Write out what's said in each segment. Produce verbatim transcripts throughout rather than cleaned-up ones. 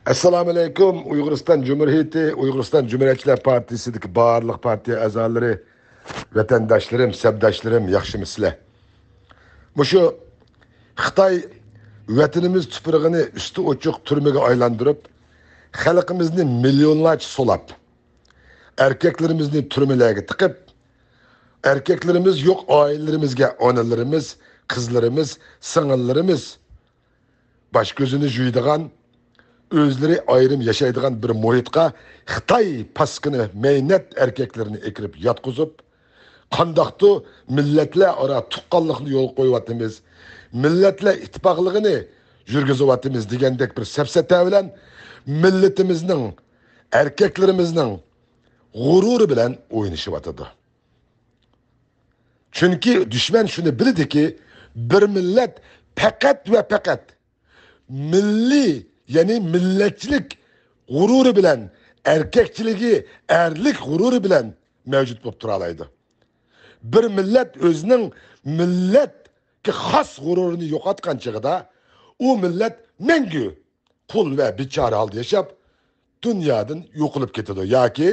ئەسسالامۇئەلەيكۇم، ئۇيغۇرىستان جۇمھۇرىيىتى، ئۇيغۇرىستان جۇمھۇرىيەتچىلەر پارتىيىسىدىكى بارلىق پارتىيە ئەزالىرى، ۋەتەنداشلىرىم، سەپداشلىرىم، ياخشىمۇسىلەر؟ مۇشۇ خىتاي ۋەتىنىمىز تۇپرىقىنى ئۈستى ئوچۇق تۈرمىگە ئايلاندۇرۇپ، خەلقىمىزنى مىليونلارچە سولاپ، ئەركەكلىرىمىزنى تۈرمىلەرگە تىقىپ، ئەركەكلىرىمىز يوق ئائىلىلىرىمىزگە ئانىلىرىمىز، قىزلىرىمىز، سىڭىللىرىمىز، باش كۆزىنى جۇيىدىغان، ئۆزلىرى ئايرىم ياشايدىغان بىر مۇھىتقا خىتاي پاسكىنا مەينەت ئەركەكلىرىنى ئەكىرىپ ياتقۇزۇپ، قانداقتۇ مىللەتلەر ئارا تۇغقانلىقنى يولغا قويۇۋاتىمىز، مىللەتلەر ئىتتىپاقلىقىنى يۈرگۈزۈۋاتىمىز دېگەندەك بىر سەپسەتە بىلەن مىللىتىمىزنىڭ، ئەركەكلىرىمىزنىڭ غۇرۇرى بىلەن ئوينىشىۋاتىدۇ. چۈنكى دۈشمەن شۇنى بىلىدىكى، بىر مىللەت پەقەت ۋە پەقەت مىللىي، يەنى مىللەتچىلىك غۇرۇرى بىلەن، ئەركەكچىلىكى، ئەرلىك غۇرۇرى بىلەن مەۋجۇت بولۇپ تۇرالايدۇ. بىر مىللەت ئۆزىنىڭ مىللەتكە خاس غۇرۇرىنى يوقاتقان چېغىدا، ئۇ مىللەت مەڭگۈ قۇل ۋە بىچارە ھالدا ياشاپ، دۇنيادىن يوقىلىپ كېتىدۇ ياكى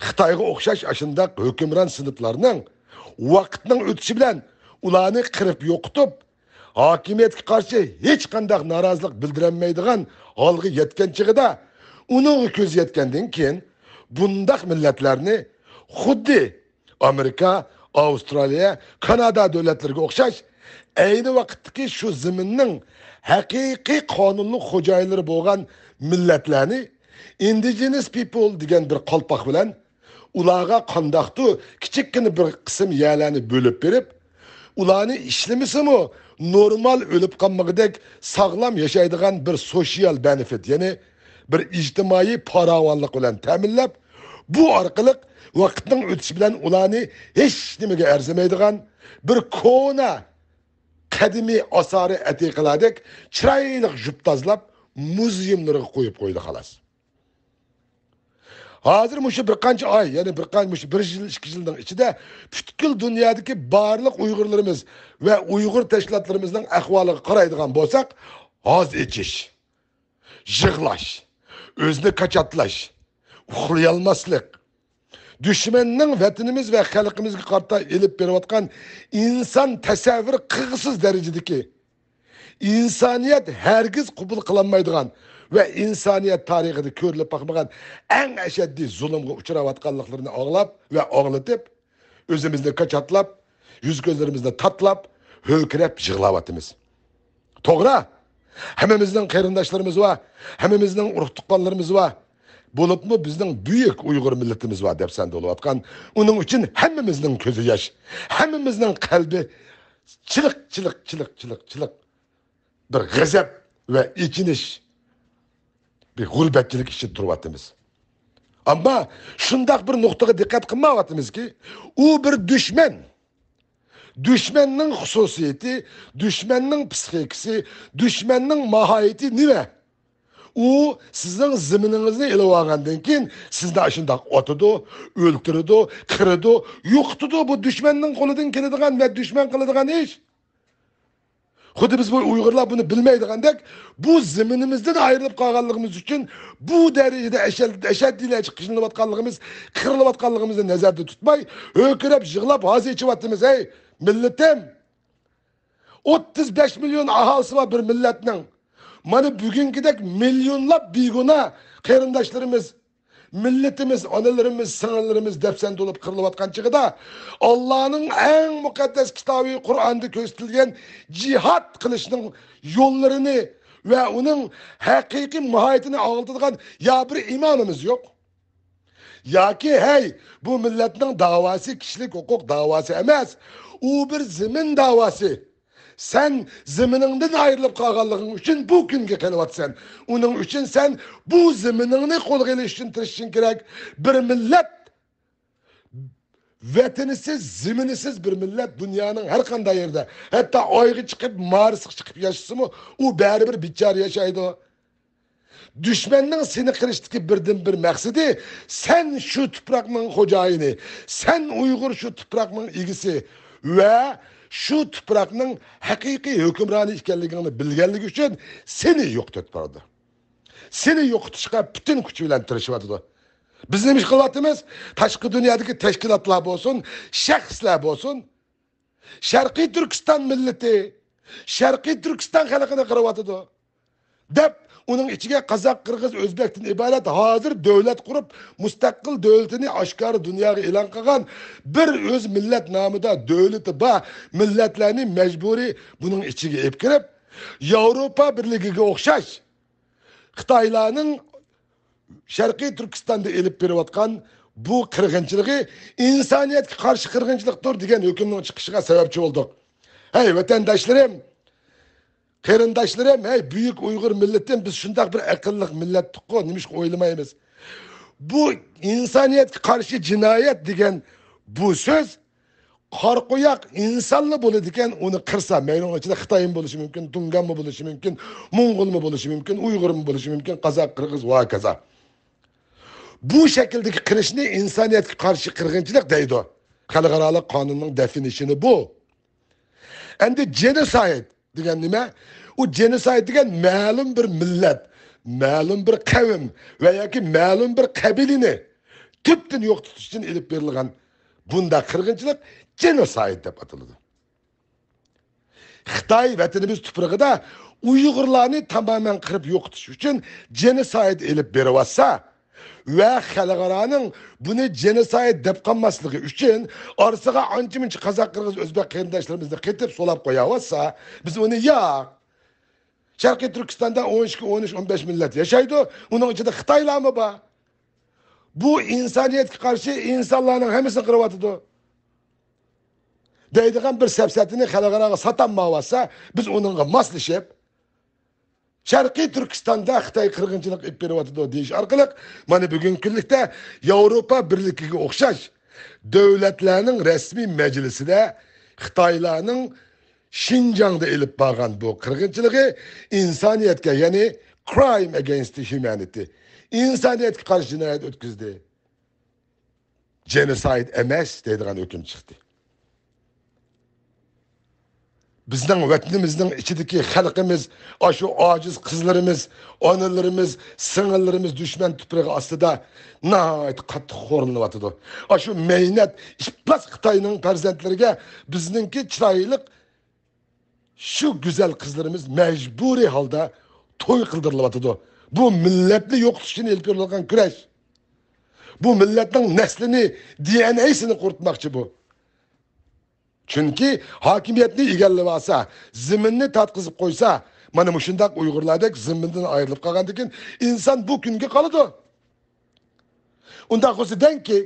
خىتايغا ئوخشاش ئاشۇنداق ھۆكۈمران سىنىپلارنىڭ ۋاقىتنىڭ ئۆتۈشى بىلەن ئۇلارنى قىرىپ يوقىتىپ، ھاكىمىيەتكە قارشى ھېچقانداق نارازىلىق بىلدۈرەلمەيدىغان ھالغا يەتكەن چېغىدا، ئۇنىڭغا كۆزى يەتكەندىن كېيىن، بۇنداق مىللەتلەرنى خۇددى ئامېرىكا، ئاۋسترالىيە، كانادا دۆلەتلىرىگە ئوخشاش، ئەينى ۋاقىتتىكى شۇ زېمىننىڭ ھەقىقىي قانۇنلۇق خوجايىنلىرى بولغان مىللەتلەرنى indigenous people دېگەن بىر قالپاق بىلەن ئۇلارغا قانداقتۇ كىچىككىنە بىر قىسىم يەرلەرنى بۆلۈپ بېرىپ، ئۇلارنى ئىشلىمىسىمۇ نورمال ئۆلۈپ قالمىغۇدەك ساغلام ياشايدىغان بىر سوشىيال بېنېفىت، يەنى بىر ئىجتىمائىي پاراۋانلىق بىلەن تەمىنلەپ، بۇ ئارقىلىق ۋاقىتنىڭ ئۆتۈشى بىلەن ئۇلارنى ھېچ نېمىگە ئەرزىمەيدىغان بىر كونا قەدىمىي ئاسارە ئەتىقىلاردەك چىرايلىق يۇيۇپ تازىلاپ، مۇزېيۇملىرىغا قويۇپ قويدى، خالاس. ھازىر مۇشۇ بىر قانچە ئاي، يەنى بىر قانچە، مۇشۇ بىر يىل، ئىككى يىلنىڭ ئىچىدە پۈتكۈل دۇنيادىكى بارلىق ئۇيغۇرلىرىمىز ۋە ئۇيغۇر تەشكىلاتلىرىمىزنىڭ ئەھۋالىغا قارايدىغان بولساق، ھاز ئېچىش، يىغلاش، ئۆزىنى كاچاتلاش، ئۇخلىيالماسلىق، دۈشمەننىڭ ۋەتىنىمىز ۋە خەلقىمىزگە قارىتا ئېلىپ بېرىۋاتقان ئىنسان تەسەۋۋۇرى قىلغۇسىز دەرىجىدىكى، ئىنسانىيەت ھەرگىز قوبۇل قىلالمايدىغان ۋە ئىنسانىيەت تارىخىدا كۆرۈلۈپ باقمىغان ئەڭ ئەشەددىي زۇلۇمغا ئۇچراۋاتقانلىقلىرىنى ئاڭلاپ ۋە ئاڭلىتىپ، ئۆزىمىزنى كاچاتلاپ، يۈز-كۆزلىرىمىزنى تاتلاپ، ھۆركىرەپ يىغلاۋاتىمىز. توغرا، ھەممىمىزنىڭ قېرىنداشلىرىمىز بار، ھەممىمىزنىڭ ئۇرۇق-تۇغقانلىرىمىز بار. بولۇپمۇ بىزنىڭ بۈيۈك ئۇيغۇر مىللىتىمىز بار دەپسەندە بولۇۋاتقان. ئۇنىڭ ئۈچۈن ھەممىمىزنىڭ كۆزى ياش، ھەممىمىزنىڭ قەلبى چىلىق، چىلىق، چىلىق، چىلىق، چىلىق. بىر غەزەپ ۋە ئېچىنىش، بىر غۇربەتچىلىك ئىچىدە تۇرۇۋاتىمىز. ئەمما شۇنداق بىر نۇقتىغا دىققەت قىلمايۋاتىمىزكى، ئۇ بىر دۈشمەن. دۈشمەننىڭ خۇسۇسىيىتى، دۈشمەننىڭ پىسخىكىسى، دۈشمەننىڭ ماھىيىتى نېمە؟ ئۇ سىزنىڭ زېمىنىڭىزنى ئېلىۋالغاندىن كېيىن، سىزنى ئاشۇنداق ئاتىدۇ، ئۆلتۈرىدۇ، قىرىدۇ، يوقىتىدۇ. بۇ دۈشمەننىڭ قولىدىن كېلىدىغان ۋە دۈشمەن قىلىدىغان ئىش. خۇددى بىز بۇ ئۇيغۇرلار بۇنى بىلمەيدىغاندەك، بۇ زېمىنىمىزدىن ئايرىلىپ قالغانلىقىمىز ئۈچۈن بۇ دەرىجىدە ئەشەد-، ئەشەددىيلەرچە قىينىلىۋاتقانلىقىمىز، قىرىلىۋاتقانلىقىمىزنى نەزەردە تۇتماي، ھۆركىرەپ يىغلاپ ھازا ئېچىۋاتىمىز. ھەي، مىللىتىم! ئوتتۇز بەش مىليون ئاھالىسى بار بىر مىللەتنىڭ. مانا بۈگۈنكىدەك مىليونلاپ بىگۇناھ قېرىنداشلىرىمىز، مىللىتىمىز، ئانىلىرىمىز، سىڭىللىرىمىز دەپسەندە بولۇپ قىرىلىۋاتقان چېغىدا، ئاللانىڭ ئەڭ مۇقەددەس كىتابى قۇرئاندا كۆرسىتىلگەن جىھاد قىلىشنىڭ يوللىرىنى ۋە ئۇنىڭ ھەقىقىي ماھىيىتىنى ئاڭلىتىدىغان يا بىر ئىمامىمىز يوق. ياكى، ھەي، بۇ مىللەتنىڭ داۋاسى كىشىلىك ھوقۇق داۋاسى ئەمەس، ئۇ بىر زېمىن داۋاسى. سەن زېمىنىڭدىن ئايرىلىپ قالغانلىقىڭ ئۈچۈن بۇ كۈنگە قېلىۋاتىسەن. ئۇنىڭ ئۈچۈن سەن بۇ زېمىنىڭنى قولغا ئېلىش ئۈچۈن تىرىشىشىڭ كېرەك. بىر مىللەت، ۋەتىنىسىز، زېمىنىسىز بىر مىللەت دۇنيانىڭ ھەر قانداق يېرىدە، ھەتتا ئايغا چىقىپ، مارسقا چىقىپ ياشىسىمۇ، ئۇ بەرىبىر بىچارە ياشايدۇ. دۈشمەننىڭ سېنى قىرىشتىكى بىردىنبىر مەقسىتى، سەن شۇ تۇپراقنىڭ خوجايىنى، سەن ئۇيغۇر شۇ تۇپراقنىڭ ئىگىسى ۋە شۇ تۇپراقنىڭ ھەقىقىي ھۆكۈمرانى ئىكەنلىكىڭنى بىلگەنلىكى ئۈچۈن سېنى يوقىتىپ بارىدۇ. سېنى يوقىتىشقا پۈتۈن كۈچى بىلەن تىرىشىۋاتىدۇ. بىز نېمە ئىش قىلىۋاتىمىز؟ تاشقى دۇنيادىكى تەشكىلاتلار بولسۇن، شەخسلەر بولسۇن، شەرقىي تۈركىستان مىللىتى، شەرقىي تۈركىستان خەلقىنى قىرىۋاتىدۇ، دەپ، ئۇنىڭ ئىچىگە قازاق، قىرغىز، ئۆزبەكتىن ئىبارەت ھازىر دۆلەت قۇرۇپ، مۇستەقىل دۆلىتىنى ئاشكارا دۇنياغا ئېلان قىلغان بىر ئۆز مىللەت نامىدا دۆلىتى بار مىللەتلەرنى مەجبۇرىي بۇنىڭ ئىچىگە ئېلىپ كىرىپ، ياۋروپا بىرلىكىگە ئوخشاش خىتايلارنىڭ شەرقىي تۈركىستاندا ئېلىپ بېرىۋاتقان بۇ قىرغىنچىلىقى ئىنسانىيەتكە قارشى قىرغىنچىلىقتۇر دېگەن ھۆكۈمنىڭ چىقىشىغا سەۋەبچى بولدۇق. ھەي، ۋەتەنداشلىرىم، قېرىنداشلىرىم، ھەي، بۈيۈك ئۇيغۇر مىللىتىم، بىز شۇنداق بىر ئەقىللىق مىللەتتۇققۇ، نېمىشقا ئويلىمايمىز؟ بۇ ئىنسانىيەتكە قارشى جىنايەت دېگەن بۇ سۆز قارا قوياق ئىنسانلا بولىدىكەن، ئۇنى قىرسا، مەيلى ئۇنىڭ ئىچىدە خىتايمۇ بولۇشى مۇمكىن، تۇڭگانمۇ بولۇشى مۇمكىن، موڭغۇلمۇ بولۇشى مۇمكىن، ئۇيغۇرمۇ بولۇشى مۇمكىن، قازاق، قىرغىز ۋە ھاكازا. بۇ شەكىلدىكى قىرىشنى ئىنسانىيەتكە قارشى قىرغىنچىلىق دەيدۇ. خەلقئارالىق قانۇننىڭ دېفىنىشنى بۇ. ئەمدى جېنوسايد دېگەن نېمە؟ ئۇ جېنوسايد دېگەن مەلۇم بىر مىللەت، مەلۇم بىر قەۋم ۋە ياكى مەلۇم بىر قەبىلىنى تۈپتىن يوقىتىش ئۈچۈن ئېلىپ بېرىلغان بۇنداق قىرغىنچىلىق جېنوسايد دەپ ئاتىلىدۇ. خىتاي ۋەتىنىمىز تۇپرىقىدا ئۇيغۇرلارنى تامامەن قىرىپ يوقىتىش ئۈچۈن جېنوسايد ئېلىپ بېرىۋاتسا، ۋە خەلقئارانىڭ بۇنى جېنوسايد دەپ قالماسلىقى ئۈچۈن، ئارىسىغا ئانچە-مۇنچە قازاق، قىرغىز، ئۆزبەك قېرىنداشلىرىمىزنى قېتىپ سولاپ قوياۋاتسا، بىز ئۇنى ياق. شەرقىي تۈركىستاندا ئون ئىككى، ئون ئۈچ، ئون بەش مىللەت ياشايدۇ، ئۇنىڭ ئىچىدە خىتايلارمۇ بار. بۇ ئىنسانىيەتكە قارشى، ئىنسانلارنىڭ ھەممىسىنى قىرىۋاتىدۇ دەيدىغان بىر سەپسەتىنى خەلقئاراغا ساتالمايۋاتسا، بىز ئۇنىڭغا ماسلىشىپ، شەرقىي تۈركىستاندا خىتاي قىرغىنچىلىق ئېلىپ بېرىۋاتىدۇ دېيىش ئارقىلىق، مانا بۈگۈنكى كۈنلۈكتە ياۋروپا بىرلىكىگە ئوخشاش دۆلەتلەرنىڭ رەسمىي مەجلىسىدە خىتايلارنىڭ شىنجاڭدا ئېلىپ بارغان بۇ قىرغىنچىلىقى ئىنسانىيەتكە، يەنى crime against humanity، ئىنسانىيەتكە قارشى جىنايەت ئۆتكۈزدى. جېنوسايد ئەمەس دەيدىغان ھۆكۈم چىقتى. بىزنىڭ ۋەتىنىمىزنىڭ ئىچىدىكى خەلقىمىز، ئاشۇ ئاجىز قىزلىرىمىز، ئانىلىرىمىز، سىڭىللىرىمىز دۈشمەن تۇپرىقى ئاستىدا ناھايىتى قاتتىق خورلىنىۋاتىدۇ. ئاشۇ مەينەت ئىپلاس خىتاينىڭ پەرزەنتلىرىگە بىزنىڭكى چىرايلىق شۇ گۈزەل قىزلىرىمىز مەجبۇرىي ھالدا توي قىلدۇرۇلۇۋاتىدۇ. بۇ مىللەتنى يوقىتىش ئۈچۈن ئېلىپ بېرىلغان كۈرەش. بۇ مىللەتنىڭ نەسلىنى، دى ئېن ئەيسىنى قۇرۇتماقچى بۇ. چۈنكى ھاكىمىيەتنى ئىگىلىۋالسا، زېمىننى تارتقۇزۇپ قويسا، مانا مۇشۇنداق ئۇيغۇرلاردەك زېمىندىن ئايرىلىپ قالغاندىن كېيىن ئىنسان بۇ كۈنگە قالىدۇ. ئۇنداق بولسا دەڭكى،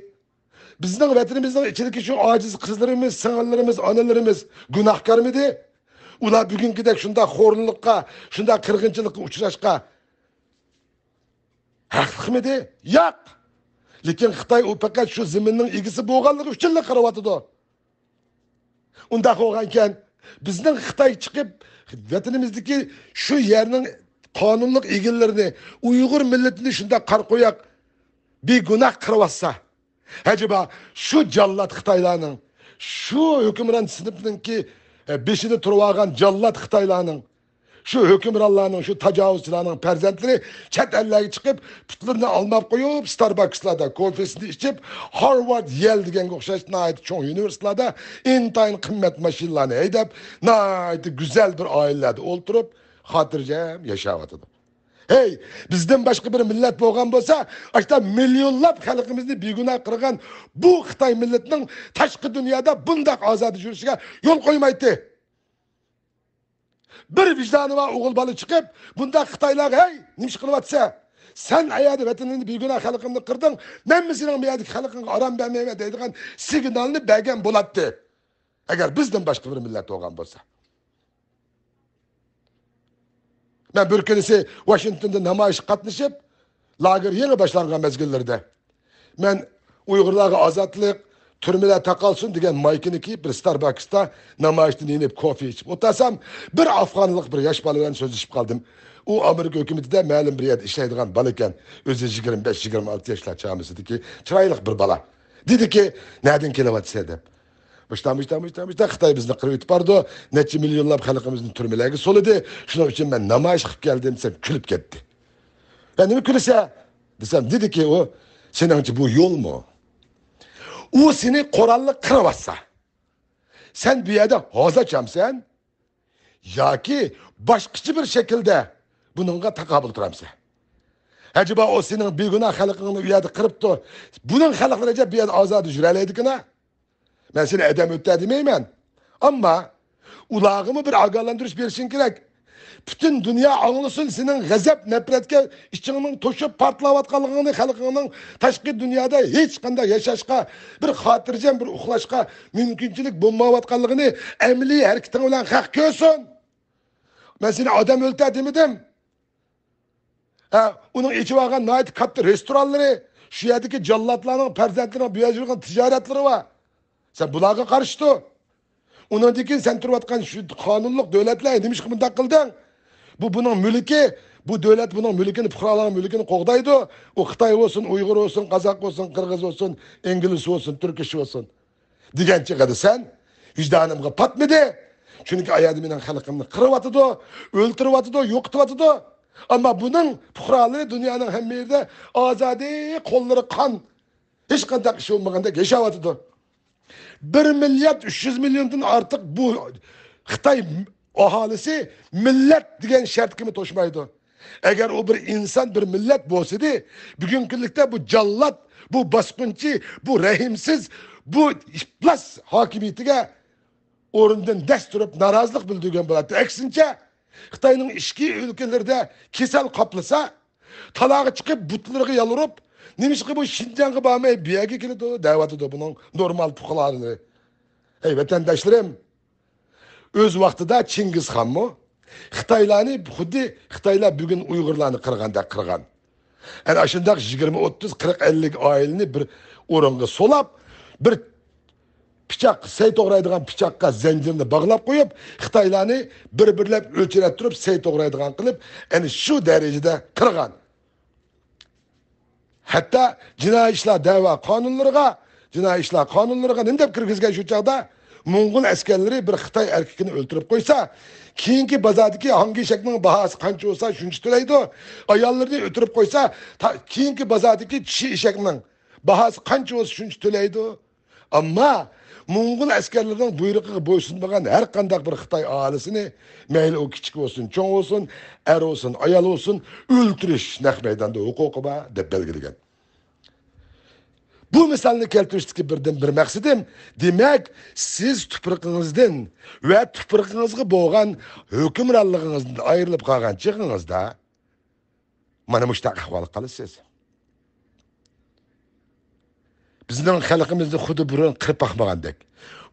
بىزنىڭ ۋەتىنىمىزنىڭ ئىچىدىكى شۇ ئاجىز قىزلىرىمىز، سىڭىللىرىمىز، ئانىلىرىمىز گۇناھكارمىدى؟ ئۇلار بۈگۈنكىدەك شۇنداق خورلۇققا، شۇنداق قىرغىنچىلىققا ئۇچراشقا ھەقلىقمىدى؟ ياق. لېكىن خىتاي ئۇ پەقەت شۇ زېمىننىڭ ئىگىسى بولغانلىقى ئۈچۈنلا قىرىۋاتىدۇ. ئۇنداق بولغانكەن، بىزنىڭ خىتاي چىقىپ، ۋەتىنىمىزدىكى شۇ يەرنىڭ قانۇنلۇق ئىگىلىرىنى، ئۇيغۇر مىللىتىنى شۇنداق قارا قوياق بىگۇناھ قىرىۋاتسا، ئەجەبا شۇ جاللات خىتايلارنىڭ، شۇ ھۆكۈمران سىنىپنىڭكى، ئە، بېشىدا تۇرۇۋالغان جاللات خىتايلارنىڭ، شۇ ھۆكۈمرانلارنىڭ، شۇ تاجاۋۇزچىلارنىڭ پەرزەنتلىرى چەت ئەللەرگە چىقىپ، پۇتلىرىنى ئالماپ قويۇپ، ستارباكسلاردا كوفېسىنى ئىچىپ، ھارۋارد، يېل دېگەنگە ئوخشاش ناھايىتى چوڭ ئۇنىۋېرسىتېتلاردا ئىنتايىن قىممەت ماشىنىلارنى ھەيدەپ، ناھايىتى گۈزەل بىر ئائىلىلەردە ئولتۇرۇپ، خاتىرجەم ياشاۋاتىدۇ. ھەي، بىزدىن باشقا بىر مىللەت بولغان بولسا، ئاشتا مىليونلاپ خەلقىمىزنى بىگۇناھ قىلغان بۇ خىتاي مىللىتىنىڭ تاشقى دۇنيادا بۇنداق ئازادە يۈرۈشىگە يول قويمايتتى. بىر ۋىجدانى بار ئوغۇل بالا چىقىپ، بۇنداق خىتايلارغا، ھەي، نېمە ئىش قىلىۋاتىسەن؟ سەن ئەيەردە ۋەتىنىڭنى بىگۇناھ خەلقىمنى قىردىڭ، مەنمۇ سېنىڭ بۇ يەردىكى خەلقىڭگە ئارام بەرمەيمەن دەيدىغان سىگنالنى بەرگەن بولاتتى. ئەگەر بىزدىن باشقا بىر مىللەت بولغان بولسا. مەن بىر كۈنىسى ۋاشىنگتوندا نامايىشقا قاتنىشىپ، لاگېر يېڭى باشلانغان مەزگىللىرىدە، مەن ئۇيغۇرلارغا ئازادلىق، تۈرمىلەر تاقالسۇن دېگەن مايكىنى كىيىپ، بىر ستارباكستا نامايىشتىن يېنىپ كوفې ئىچىپ ئولتۇرسام، بىر ئافغانلىق بىر ياش بالا بىلەن سۆزلىشىپ قالدىم. ئۇ ئامېرىكا ھۆكۈمىتىدە مەلۇم بىر يەردە ئىشلەيدىغان بالا ئىكەن. ئۆزى يىگىرمە بەش، يىگىرمە ئالتە ياشلار چامىسىدىكى چىرايلىق بىر بالا. دېدىكى، نەدىن كېلىۋاتىسەن دەپ. مۇشتا، مۇشتا، مۇشتا، مۇشتا، خىتاي بىزنى قىرىپ ئۆتۈپ بارىدۇ، نەچچە مىليونلاپ خەلقىمىزنى تۈرمىلەرگە سولىدى، شۇنىڭ ئۈچۈن مەن نامايىش قىلىپ كەلدىم دېسەم، كۈلۈپ كەتتى. مەن نېمە كۈلىسە؟ دېسەم، دېدىكى ئۇ، سېنىڭچە بۇ يولمۇ؟ ئۇ سېنى قوراللىق قىرىۋاتسا، سەن بۇ يەردە ھازا چامسەن ياكى باشقىچە بىر شەكىلدە بۇنىڭغا تاقابىل تۇرامسەن؟ ئەجەبا ئۇ سېنىڭ بىگۇناھ خەلقىڭنى ئۇ يەردە قىرىپتۇ. بۇنىڭ خەلقلىرى ئەجەب بۇ يەردە ئازادە يۈرەلەيدىكىنا؟ مەن سېنى ئادەم ئۆلتۈر دېمەيمەن. ئەمما ئۇلارغىمۇ بىر ئاگاھلاندۇرۇش بېرىشىڭ كېرەك. پۈتۈن دۇنيا ئاڭلىسۇن سېنىڭ غەزەپ، نەپرەتكە ئىچىڭنىڭ توشۇپ پارتلاۋاتقانلىقىڭنى، خەلقىڭنىڭ تاشقى دۇنيادا ھېچقانداق ياشاشقا، بىر خاتىرجەم بىر ئۇخلاشقا مۇمكىنچىلىك بولمايۋاتقانلىقىنى ئەمەلىي ھەرىكىتىڭ بىلەن خەق كۆرسۇن. مەن سېنى ئادەم ئۆلتۈر دېمىدىم. ھە، ئۇنىڭ ئېچىۋالغان ناھايىتى كاتتا رېستورانلىرى، شۇ يەردىكى جاللاتلارنىڭ پەرزەنتلىرىنىڭ بۇ يەردە يۈرگەن تىجارەتلىرى بار. سەن بۇلارغا قارشى تۇر. ئۇنىڭدىن كېيىن سەن تۇرۇۋاتقان شۇ قانۇنلۇق دۆلەتلەر نېمىشقا بۇنداق قىلدىڭ؟ بۇ بۇنىڭ مۈلكى، بۇ دۆلەت بۇنىڭ مۈلكىنى، پۇقرالارنىڭ مۈلكىنى قوغدايدۇ. ئۇ خىتاي بولسۇن، ئۇيغۇر بولسۇن، قازاق بولسۇن، قىرغىز بولسۇن، ئىنگلىز بولسۇن، تۈركىش بولسۇن. دېگەن چېغىدا سەن ۋىجدانىمغا پاتمىدى. چۈنكى ئاياردە مېنىڭ خەلقىمنى قىرىۋاتىدۇ، ئۆلتۈرۈۋاتىدۇ، يوقىتىۋاتىدۇ. ئەمما بۇنىڭ پۇقرالىرى دۇنيانىڭ ھەممە يېرىدە ئازادە، قوللىرى قان، ھېچقانداق ئىش بولمىغاندەك ياشاۋاتىدۇ. بىر مىليارد ئۈچ يۈز مىليوندىن ئارتۇق بۇ خىتاي ئاھالىسى مىللەت دېگەن شەرتكىمۇ توشمايدۇ. ئەگەر ئۇ بىر ئىنسان، بىر مىللەت بولسىدى، بۈگۈنكى كۈنلۈكتە بۇ جاللات، بۇ باسقۇنچى، بۇ رەھىمسىز، بۇ ئىپلاس ھاكىمىيىتىگە ئورنىدىن دەس تۇرۇپ نارازىلىق بىلدۈرگەن بولاتتى. ئەكسىنچە، خىتاينىڭ ئىچكى ئۆلكىلىرىدە كېسەل قاپلىسا، تالاغا چىقىپ، بۇتلىرىغا يالۋۇرۇپ، نېمىشقا بۇ شىنجاڭغا بارماي، بۇ يەرگە كېلىدۇ، دەۋاتىدۇ بۇنىڭ نورمال پۇقرالىرى. ئەي ۋەتەنداشلىرىم، ئۆز ۋاقتىدا چىڭگىزخانمۇ خىتايلارنى خۇددى خىتايلار بۈگۈن ئۇيغۇرلارنى قىرغاندەك قىرغان. ئەنە ئاشۇنداق يىگىرمە، ئوتتۇز، قىرىق، ئەللىك ئائىلىنى بىر ئورۇنغا سولاپ، بىر پىچاق، سەي توغرايدىغان پىچاققا زەنجىرنى باغلاپ قويۇپ، خىتايلارنى بىر-بىرلەپ ئۆلچىرەتتۈرۈپ، سەي توغرايدىغان قىلىپ، ئەنە شۇ دەرىجىدە قىرغان. ھەتتا جىنايى ئىشلار دەۋا قانۇنلىرىغا، جىنايى ئىشلار قانۇنلىرىغا نېمە دەپ كىرگۈزگەن شۇ چاغدا؟ موڭغۇل ئەسكەرلىرى بىر خىتاي ئەركىكىنى ئۆلتۈرۈپ قويسا، كېيىنكى بازاردىكى ھاڭگى ئېشەكنىڭ باھاسى قانچە بولسا شۇنچە تۆلەيدۇ. ئاياللىرىنى ئۆلتۈرۈپ قويسا، تا-، كېيىنكى بازاردىكى چىشى ئېشەكنىڭ باھاسى قانچە بولسا شۇنچە تۆلەيدۇ. ئەمما موڭغۇل ئەسكەرلىرىنىڭ بۇيرۇقىغا بويسۇنمىغان ھەر قانداق بىر خىتاي ئاھالىسىنى، مەيلى ئۇ كىچىك بولسۇن، چوڭ بولسۇن، ئەر بولسۇن، ئايال بولسۇن، ئۆلتۈرۈش نەق مەيداندا ھوقۇقى بار دەپ بەلگىلىگەن. بۇ مىسالنى كەلتۈرۈشتىكى بىردىن بىر مەقسىتىم، دېمەك، سىز تۇپرىقىڭىزدىن ۋە تۇپرىقىڭىزغا بولغان ھۆكۈمرانلىقىڭىزدىن ئايرىلىپ قالغان چېغىڭىزدا، مانا مۇشۇنداق ئەھۋالغا قالىسىز. بىزنىڭ خەلقىمىزنى خۇددى بۇرۇن قىرىپ باقمىغاندەك،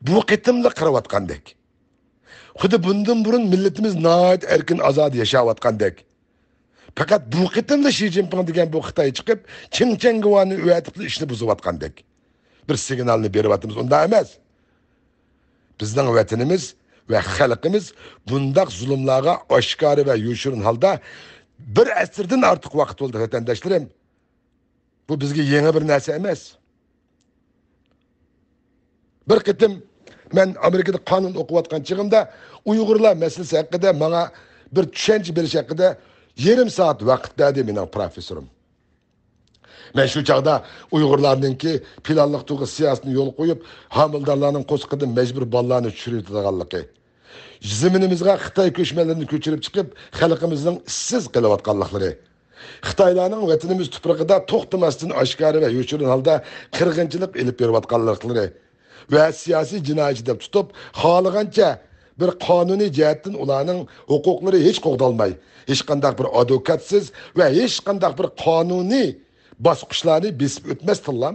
بۇ قېتىملا قىرىۋاتقاندەك، خۇددى بۇندىن بۇرۇن مىللىتىمىز ناھايىتى ئەركىن ئازادە ياشاۋاتقاندەك، پەقەت بۇ قېتىملا شى جىنپىڭ دېگەن بۇ خىتاي چىقىپ، چىڭ چەڭگىۋانى ئەۋەتىپلا ئىشنى بۇزۇۋاتقاندەك بىر سىگنالنى بېرىۋاتىمىز، ئۇنداق ئەمەس. بىزنىڭ ۋەتىنىمىز ۋە خەلقىمىز بۇنداق زۇلۇملارغا ئاشكارا ۋە يوشۇرۇن ھالدا بىر ئەسىردىن ئارتۇق ۋاقىت بولدى، ۋەتەنداشلىرىم. بۇ بىزگە يېڭى بىر نەرسە ئەمەس. بىر قېتىم مەن ئامېرىكىدا قانۇن ئوقۇۋاتقان چېغىمدا ئۇيغۇرلار مەسىلىسى ھەققىدە ماڭا بىر چۈشەنچە بېرىش ھەققىدە يېرىم سائەت ۋاقىت بەردى مېنىڭ پروفېسسورۇم. مەن شۇ چاغدا ئۇيغۇرلارنىڭكى پىلانلىق تۇغۇت سىياسىتىنى يولغا قويۇپ، ھامىلىدارلارنىڭ قورسىقىدىن مەجبۇرىي بالىلارنى چۈشۈرۈۋېتىدىغانلىقى، زېمىنىمىزغا خىتاي كۆچمەنلىرىنى كۆچۈرۈپ چىقىپ، خەلقىمىزنىڭ ئىشسىز قېلىۋاتقانلىقلىرى، خىتايلارنىڭ ۋەتىنىمىز تۇپرىقىدا توختىماستىن ئاشكارا ۋە يوشۇرۇن ھالدا قىرغىنچىلىق ئېلىپ بېرىۋاتقانلىقلىرى، ۋە سىياسىي جىنايەتچى دەپ تۇتۇپ، خالىغانچە بىر قانۇنىي جەھەتتىن ئۇلارنىڭ ھوقۇقلىرى ھېچ قوغدالماي، ھېچقانداق بىر ئادۋوكاتسىز ۋە ھېچقانداق بىر قانۇنىي باسقۇچلارنى بېسىپ ئۆتمەستىنلا،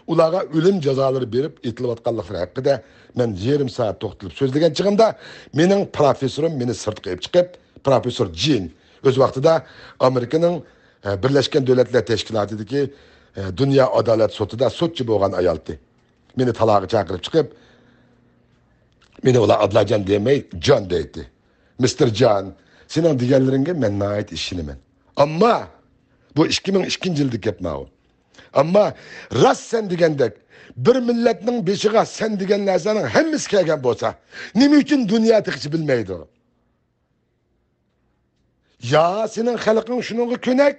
ئۇلارغا ئۆلۈم جازالىرى بېرىپ ئېتىلىۋاتقانلىقلىرى ھەققىدە مەن يېرىم سائەت توختىلىپ سۆزلىگەن چېغىمدا، مېنىڭ پروفېسسورۇم مېنى سىرتقا ئېلىپ چىقىپ، پروفېسسور جىن، ئۆز ۋاقتىدا ئامېرىكىنىڭ، ئە، بىرلەشكەن دۆلەتلەر تەشكىلاتىدىكى، ئە، دۇنيا ئادالەت سوتىدا سوتچى بولغان ئايالتى. مېنى تالاغا چاقىرىپ چىقىپ، مېنى ئۇلار ئابلاجان دېمەي، جان دەيتتى. مىستېر جان، سېنىڭ دېگەنلىرىڭگە مەن ناھايىتى ئىشىنىمەن. ئەمما بۇ ئىككى مىڭ ئىككىنچى يىلدا گەپ ماۋۇ. ئەمما راست سەن دېگەندەك، بىر مىللەتنىڭ بېشىغا سەن دېگەن نەرسىنىڭ ھەممىسى كەلگەن بولسا، نېمە ئۈچۈن دۇنيا تېخىچە بىلمەيدۇ؟ يا سېنىڭ خەلقىڭ شۇنىڭغا كۆنەك،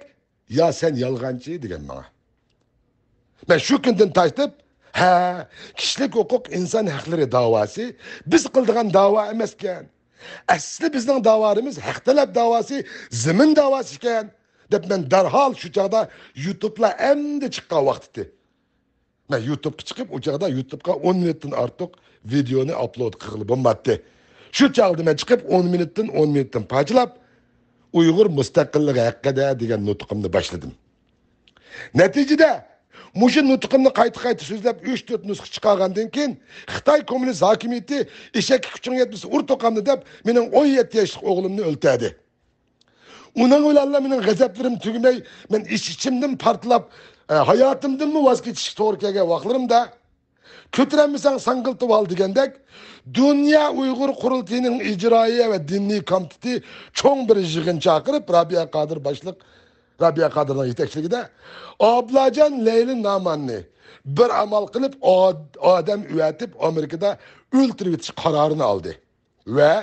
يا سەن يالغانچى دېگەن ماڭا. مەن شۇ كۈندىن تارتىپ، ھە، كىشىلىك ھوقۇق، ئىنسان ھەقلىرى داۋاسى بىز قىلىدىغان داۋا ئەمەسكەن. ئەسلى بىزنىڭ داۋالىرىمىز ھەق تەلەپ داۋاسى، زېمىن داۋاسى ئىكەن، دەپ مەن دەرھال شۇ چاغدا يۇتۇبلا ئەمدى چىققان ۋاقتىتى. مەن يۇتۇبقا چىقىپ، ئۇ چاغدا يۇتۇبقا ئون مىنۇتتىن ئارتۇق ۋىدېئونى ئاپلود قىلغىلى بولماتتى. شۇ چاغدا مەن چىقىپ، ئون مىنۇتتىن، ئون مىنۇتتىن پارچىلاپ، ئۇيغۇر مۇستەقىللىقى ھەققىدە دېگەن نۇتقۇمنى باشلىدىم. نەتىجىدە، مۇشۇ نۇتقۇمنى قايتا-قايتا سۆزلەپ، ئۈچ-تۆت نۇسخا چىقارغاندىن كېيىن، خىتاي كوممۇنىست ھاكىمىيىتى «ئېشەككە كۈچۈڭ يەتمىسە، ئۇر توقامنى» دەپ، مېنىڭ ئون يەتتە ياشلىق ئوغلۇمنى ئۆلتۈردى. ئۇنىڭ بىلەنلا مېنىڭ غەزەپلىرىم تۈگىمەي، مەن ئىچ-ئىچىمدىن پارتلاپ، ئە، ھاياتىمدىنمۇ ۋاز كېچىشكە توغرا كەلگەن ۋاقىتلىرىمدا، «كۆتۈرەلمىسەڭ، ساڭگىلتىۋال» دېگەندەك، دۇنيا ئۇيغۇر قۇرۇلتىيىنىڭ ئىجرائىيە ۋە دىنىي كومىتېتى چوڭ بىر يىغىن چاقىرىپ، رابىيە قادىر باشلىق، رابىيە قادىرنىڭ يېتەكچىلىكىدە ئابلاجان لەيلى ناماننى بىر ئامال قىلىپ، ئاد-، ئادەم ئەۋەتىپ، ئامېرىكىدا ئۆلتۈرۈۋېتىش قارارىنى ئالدى. ۋە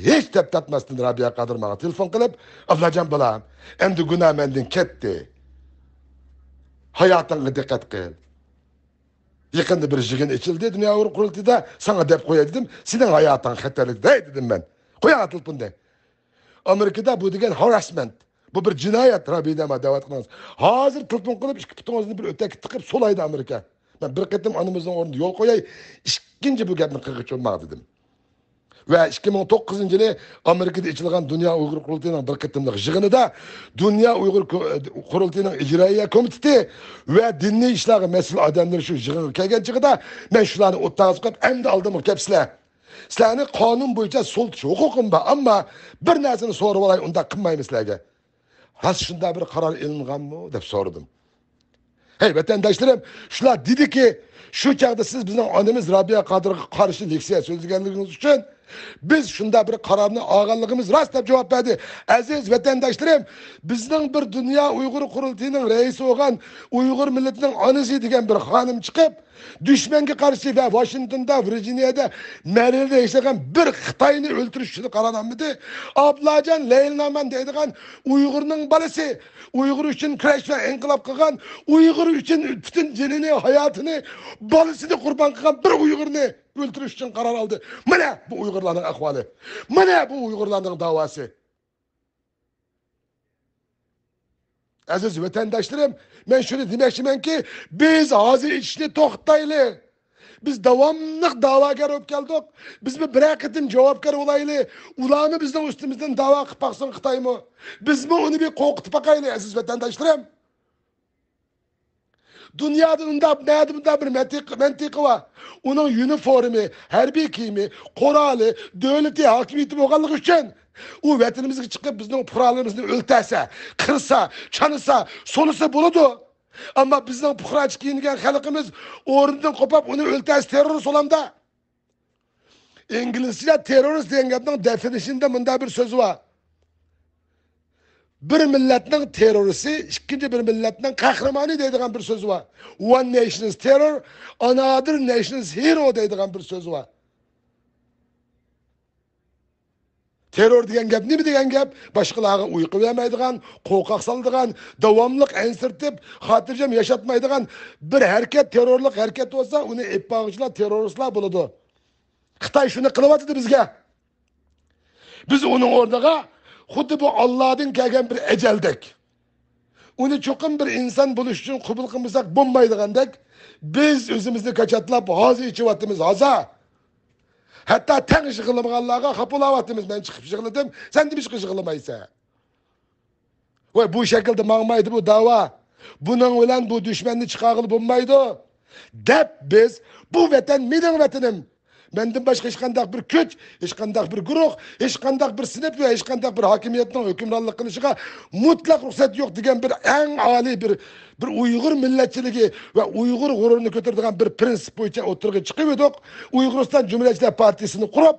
ھېچ دەپ تارتماستىن رابىيە قادىر ماڭا تېلېفون قىلىپ، «ئابلاجان بالام، ئەمدى گۇناھ مەندىن كەتتى. ھاياتىڭغا دىققەت قىل. يېقىندا بىر يىغىن ئېچىلدى دۇنيا ئۇيغۇر قۇرۇلتىيىدا، ساڭا دەپ قوياي» دېدىم. «سېنىڭ ھاياتىڭ خەتەرلىك دەي» دېدىم مەن. «قويۇڭ تېلېفوننى. ئامېرىكىدا بۇ دېگەن ھاراسمېنت. بۇ بىر جىنايەت، رابىيە دەۋاتقىنىڭىز. ھازىر تېلېفون قىلىپ، ئىككى پۇتىڭىزنى بىر ئۆتەككە تىقىپ سولايدۇ ئامېرىكا. مەن بىر قېتىم ئانىمىزنىڭ ئورنىدا يول قوياي، ئىككىنچى بۇ گەپنى قىلغۇچى بولماڭ» دېدىم. ۋە ئىككى مىڭ توققۇزىنچى يىلى ئامېرىكىدا ئېچىلغان دۇنيا ئۇيغۇر قۇرۇلتىيىنىڭ بىر قېتىملىق يىغىنىدا دۇنيا ئۇيغۇر كو-، قۇرۇلتىيىنىڭ ئىجرائىيە كومىتېتى ۋە دىنىي ئىشلارغا مەسئۇل ئادەملىرى شۇ يىغىنغا كەلگەن چېغىدا، مەن شۇلارنى ئوتتۇرىغا قويۇپ، «ئەمدى ئالدىمغا كەپسىلەر. سىلەرنى قانۇن بويىچە سولىتىش ھوقۇقۇم بار، ئەمما بىر نەرسىنى سورىۋالاي، ئۇنداق قىلمايمەن سىلەرگە. راست شۇنداق بىر قارار ئېلىنغانمۇ؟» دەپ سورىدىم. «ھەي، ۋەتەنداشلىرىم، شۇلار دېدىكى، شۇ چاغدا سىز بىزنىڭ ئانىمىز رابىيە قادىرغا قارشى لېكسىيە سۆزلىگەنلىكىڭىز ئۈچۈن، بىز شۇنداق بىر قارارنى ئالغانلىقىمىز راست» دەپ جاۋاب بەردى. ئەزىز ۋەتەنداشلىرىم، بىزنىڭ بىر دۇنيا ئۇيغۇر قۇرۇلتىيىنىڭ رەئىسى بولغان، ئۇيغۇر مىللىتىنىڭ ئانىسى دېگەن بىر خانىم چىقىپ، دۈشمەنگە قارشى ۋە ۋاشىنگتوندا، ۋىرجىنىيەدە، مەرىلىدە ياشىغان بىر خىتاينى ئۆلتۈرۈش ئۈچۈن قارار ئالمىدى. ئابلاجان لەيلى نامان دەيدىغان ئۇيغۇرنىڭ بالىسى، ئۇيغۇر ئۈچۈن كۈرەش ۋە ئىنقىلاب قىلغان، ئۇيغۇر ئۈچۈن پۈتۈن جېنىنى، ھاياتىنى، بالىسىنى قۇربان قىلغان بىر ئۇيغۇرنى ئۆلتۈرۈش ئۈچۈن قارار ئالدى. مانا بۇ ئۇيغۇرلارنىڭ ئەھۋالى. مانا بۇ ئۇيغۇرلارنىڭ داۋاسى. ئەزىز ۋەتەنداشلىرىم، مەن شۇنى دېمەكچىمەنكى، بىز ھازا ئېچىشنى توختىتايلى. بىز داۋاملىق داۋاگەر بولۇپ كەلدۇق. بىزمۇ بىرەر قېتىم جاۋابكار بولايلى. ئۇلارمۇ بىزنىڭ ئۈستىمىزدىن داۋا قىلىپ باقسۇن خىتايمۇ. بىزمۇ ئۇنى بىر قورقۇتۇپ باقايلى، ئەزىز ۋەتەنداشلىرىم. دۇنيادا ئۇنداق، نەدە بۇنداق بىر مەنتىق-، مەنتىقە بار. ئۇنىڭ يۇنىفورمى، ھەربىي كىيىمى، قورالى، دۆلىتى، ھاكىمىيىتى بولغانلىقى ئۈچۈن ئۇ ۋەتىنىمىزگە چىقىپ بىزنىڭ پۇقرالىرىمىزنى ئۆلتۈرسە، قىرسا، چانىسا، سولىسا بولىدۇ. ئەمما بىزنىڭ پۇقراچە كىيىنگەن خەلقىمىز ئورنىدىن قوپاپ ئۇنى ئۆلتۈرسە تېررورىست بولامدا؟ ئىنگلىزچە تېررورىست دېگەن گەپنىڭ دېفىنىشنىدا مۇنداق بىر سۆز بار. بىر مىللەتنىڭ تېررورىستى ئىككىنچى بىر مىللەتنىڭ قەھرىمانى دەيدىغان بىر سۆز بار. One nation's terror, another nation's hero دەيدىغان بىر سۆز بار. تېررور دېگەن گەپ نېمە دېگەن گەپ؟ باشقىلارغا ئۇيقۇ بەرمەيدىغان، قورقاق سالىدىغان، داۋاملىق ئەنسىرىتىپ، خاتىرجەم ياشاتمايدىغان بىر ھەرىكەت، تېررورلۇق ھەرىكەت بولسا، ئۇنى ئېلىپ بارغۇچىلار تېررورىستلار بولىدۇ. خىتاي شۇنى قىلىۋاتىدۇ بىزگە. بىز ئۇنىڭ ئورنىغا خۇددى بۇ ئاللادىن كەلگەن بىر ئەجەلدەك، ئۇنى چوقۇم بىر ئىنسان بولۇش ئۈچۈن قوبۇل قىلمىساق بولمايدىغاندەك، بىز ئۆزىمىزنى كاچاتلاپ ھازا ئېچىۋاتىمىز، ھازا. ھەتتا تەڭ يىغلىمىغانلارغا خاپا بولاۋاتىمىز، مەن چىقىپ يىغلىدىم، سەن نېمىشقا يىغلىمايسەن؟ ۋاي، بۇ شەكىلدە ماڭمايدۇ بۇ داۋا. بۇنىڭ بىلەن بۇ دۈشمەننى چىقارغىلى بولمايدۇ، دەپ بىز، بۇ ۋەتەن مېنىڭ ۋەتىنىم، مەندىن باشقا ھېچقانداق بىر كۈچ، ھېچقانداق بىر گۇرۇھ، ھېچقانداق بىر سىنىپ ۋە ھېچقانداق بىر ھاكىمىيەتنىڭ ھۆكۈمرانلىق قىلىشىغا مۇتلەق رۇخسەت يوق دېگەن بىر ئەڭ ئالىي بىر، بىر ئۇيغۇر مىللەتچىلىكى ۋە ئۇيغۇر غۇرۇرىنى كۆتۈرىدىغان بىر پرىنسىپ بويىچە ئوتتۇرىغا چىقىۋىدۇق. ئۇيغۇرىستان جۇمھۇرىيەتچىلەر پارتىيىسىنى قۇرۇپ،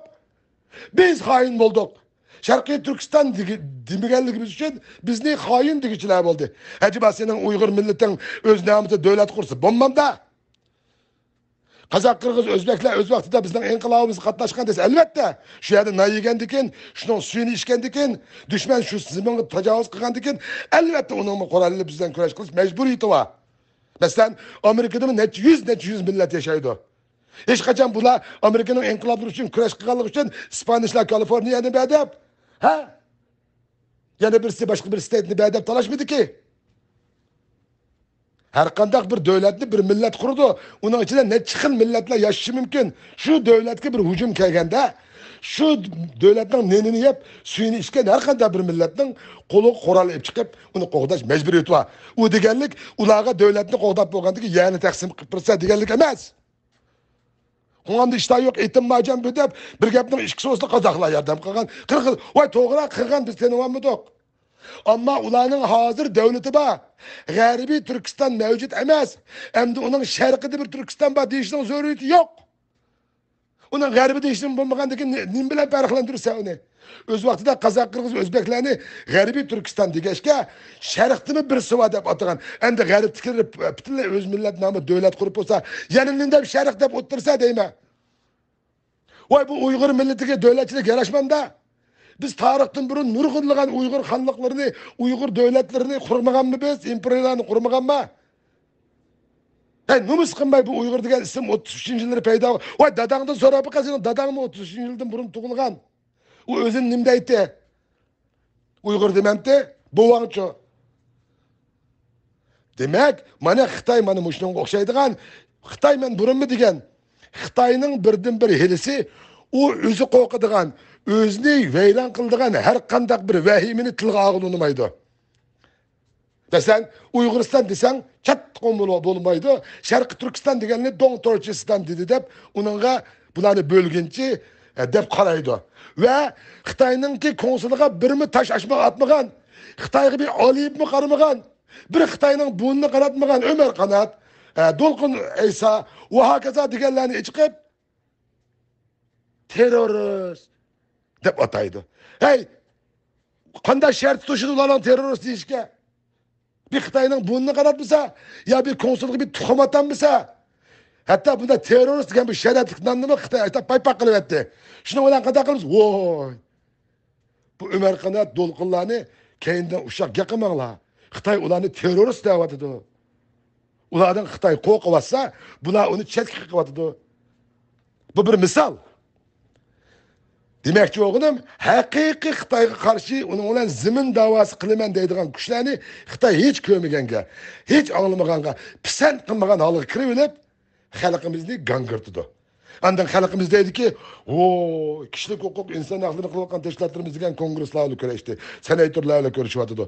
بىز خائىن بولدۇق. شەرقىي تۈركىستان دېگى-، دېمىگەنلىكىمىز ئۈچۈن بىزنى خائىن دېگۈچىلەر بولدى. ئەجەبا سېنىڭ ئۇيغۇر مىللىتىڭ ئۆز نامىدا دۆلەت قۇرسا بولمامدا؟ قازاق، قىرغىز، ئۆزبەكلەر ئۆز ۋاقتىدا بىزنىڭ ئىنقىلابىمىزغا قاتناشقان دېسە، ئەلۋەتتە، شۇ يەردە نان يېگەندىكىن، شۇنىڭ سۈيىنى ئىچكەندىكىن، دۈشمەن شۇ زېمىنغا تاجاۋۇز قىلغاندىكىن، ئەلۋەتتە، ئۇنىڭمۇ قورالى بىز بىلەن كۈرەش قىلىش مەجبۇرىيىتى بار. مەسىلەن، ئامېرىكىدىمۇ نەچچە يۈز، نەچچە يۈز مىللەت ياشايدۇ. ھېچقاچان بۇلار ئامېرىكىنىڭ ئىنقىلابلىرى ئۈچۈن كۈرەش قىلغانلىقى ئۈچۈن ئىسپانىيچىلار كالىفورنىيەنى بەر دەپ، ھە؟ يەنە بىرسى باشقا بىر ستېيتنى بەر دەپ تالاشمىدىكى. ھەر قانداق بىر دۆلەتنى بىر مىللەت قۇرىدۇ. ئۇنىڭ ئىچىدە نەچچە خىل مىللەتلەر ياشىشى مۇمكىن. شۇ دۆلەتكە بىر ھۇجۇم كەلگەندە، شۇ دۆلەتنىڭ نېنىنى يەپ، سۈيىنى ئىچكەن ھەر قانداق بىر مىللەتنىڭ قولىغا قورال ئېلىپ چىقىپ، ئۇنى قوغداش مەجبۇرىيىتى بار. ئۇ دېگەنلىك، ئۇلارغا دۆلەتنى قوغداپ بولغاندىن كېيىن يەرنى تەقسىم قىلىپ بېرىسەن دېگەنلىك ئەمەس. قوڭغاندا ئىشتا يوق، ئېتىم ماجان بۇ دەپ، بىر گەپنىڭ ئىككىسى بولسا، قازاقلار ياردەم قىلغان، قىرغىز، ۋاي، توغرا، قىلغان، بىز تېنىۋالمىدۇق. ئەمما ئۇلارنىڭ ھازىر دۆلىتى بار. غەربىي تۈركىستان مەۋجۇت ئەمەس. ئەمدى ئۇنىڭ شەرقىدە بىر تۈركىستان بار دېيىشنىڭ زۆرۈرىيىتى يوق. ئۇنىڭ غەربىدە ھېچنېمە بولمىغاندىن كېيىن نېمە بىلەن پەرقلەندۈرىسەن ئۇنى؟ ئۆز ۋاقتىدا قازاق، قىرغىز، ئۆزبەكلەرنى غەربىي تۈركىستان دېگەچكە، شەرقتىمۇ بىرسى بار دەپ ئاتىغان. ئەمدى غەربتىكىلەر پۈتۈنلەي ئۆز مىللەت نامى دۆلەت قۇرۇپ بولسا، يەنە نېمە دەپ شەرق دەپ ئولتۇرسا دەيمەن. ۋاي، بۇ ئۇيغۇر مىللىتىگە دۆلەتچىلىك ياراشمامدا؟ بىز تارىختىن بۇرۇن نۇرغۇنلىغان ئۇيغۇر خانلىقلىرىنى، ئۇيغۇر دۆلەتلىرىنى قۇرمىغانمۇ بىز؟ ئىمپېرىيىلارنى قۇرمىغانما؟ ھەي، نومۇس قىلماي بۇ ئۇيغۇر دېگەن ئىسىم ئوتتۇز ئۈچىنچى يىللىرى پەيدا بول-، ۋاي، داداڭدىن سوراپ بېقە، سېنىڭ داداڭمۇ ئوتتۇز ئۈچىنچى يىلدىن بۇرۇن تۇغۇلغان. ئۇ ئۆزىنى نېمە دەيتتى؟ ئۇيغۇر دېمەمتى؟ بوۋاڭچۇ؟ دېمەك، مانا خىتاي مانا مۇشۇنىڭغا ئوخشايدىغان، خىتاي مەن بۇرۇنمۇ دېگەن، خىتاينىڭ بىردىنبىر ھىيلىسى، ئۇ ئۆزى قورقىدىغان، ئۆزىنى ۋەيران قىلىدىغان ھەر قانداق بىر ۋەھىمىنى تىلغا ئالغىلى ئۇنىمايدۇ. مەسىلەن، ئۇيغۇرىستان دېسەڭ، چاتىقىمۇ بولمايدۇ. شەرقىي تۈركىستان دېگەننى دوڭ تۈركىستان دېدى دەپ، ئۇنىڭغا بۇلارنى بۆلگۈنچى، ئە، دەپ قارايدۇ. ۋە خىتاينىڭكى كونسۇلىغا بىرمۇ تاش ئاشما ئاتمىغان، خىتايغا بىر ئالىيىپمۇ قارىمىغان، بىر خىتاينىڭ بۇرنىنى قاناتمىغان ئۆمەر قانات، ئە، دولقۇن ئەيسا ۋە ھاكازا دېگەنلەرنى ئېچىقىپ، تېررورىست دەپ ئاتايدۇ. ھەي، قانداق شەرت توشىدۇ ئۇلارنىڭ تېررورىست دېيىشكە؟ بىر خىتاينىڭ بۇرنىنى قاناتمىسا، يا بىر كونسۇلغا بىر تۇخۇم ئاتالمىسا، ھەتتا بۇنداق تېررورىست دېگەن بىر شەرەپلىك نامنىمۇ خىتاي ئاتاپ پايپاق قىلىۋەتتى. شۇنىڭ بىلەن قانداق قىلىمىز؟ ۋوي! بۇ ئۆمەر قانات دولقۇنلارنى كەينىدىن ئۇششاق گەپ قىلماڭلار. خىتاي ئۇلارنى تېررورىست دەۋاتىدۇ. ئۇلاردىن خىتاي قورقۇۋاتسا، بۇلار ئۇنى چەتكە قېقىۋاتىدۇ. بۇ بىر مىسال. دېمەكچى بولغىنىم، ھەقىقىي خىتايغا قارشى ئۇنىڭ بىلەن زېمىن داۋاسى قىلىمەن دەيدىغان كۈچلەرنى خىتاي ھېچ كۆرمىگەنگە، ھېچ ئاڭلىمىغانغا، پىسەنت قىلمىغان ھالغا كىرىۋېلىپ، خەلقىمىزنى گاڭگىرىتىدۇ. ئاندىن خەلقىمىز دەيدىكى، ۋوي، كىشىلىك ھوقۇق، ئىنسان ھەقلىرىنى قىلىۋاتقان تەشكىلاتلىرىمىز دېگەن كونگرېسلار بىلەن كۆرۈشتى، سېناتورلار بىلەن كۆرۈشۈۋاتىدۇ.